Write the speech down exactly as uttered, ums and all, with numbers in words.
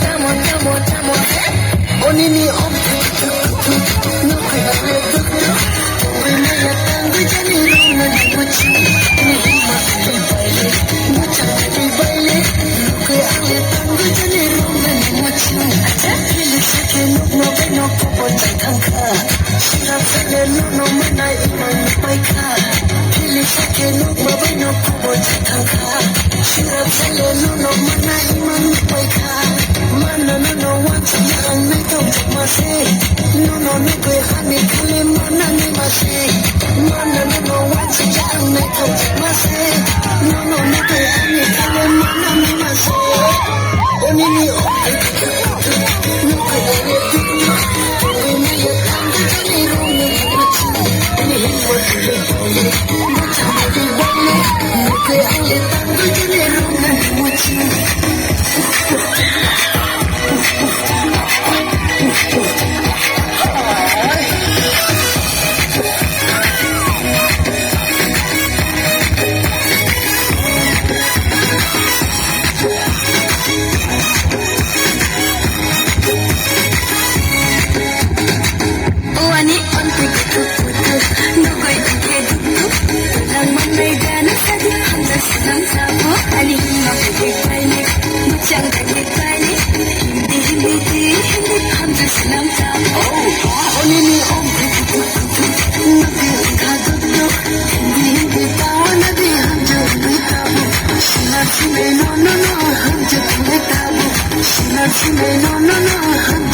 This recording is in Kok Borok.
Tamo, tamo, tamo, he. Onini om. Nukui ale duk duk. Tongui maya tangui jani rong nani muchu. Ni hima tangui baile. Muchang tangui baile. Nukui ale tangui jani rong nani muchu. Acha. Pili sake nuk no bai no kobo chai thangkha. Sirap sale no no mana imang paikha. Pili sake nuk no bai no kobo chai thangkha. Sirap sale no no mana imang paikha. Mana no no wansi yang nai tong ma se. No no no koi hani khale mana ni ma se. Mana no no wansi yang nai tong ma se. No no no koi hani khale mana ni ma se. Onini o. O ani onti kutuk kutuk, nugui tike duk duk. Lang mangai gana sadi hamda sinam sabo. Ani hima kutuk baile, muchang kutuk baile. Hindi hindi di hindi hamda sinam sabo. Onini onti kutuk kutuk, nugui tike duk duk. Hindi hindi tawa nadi hamda hindi tabu. Sima sima no no no hamda hindi tabu. Sima sima no no no hamda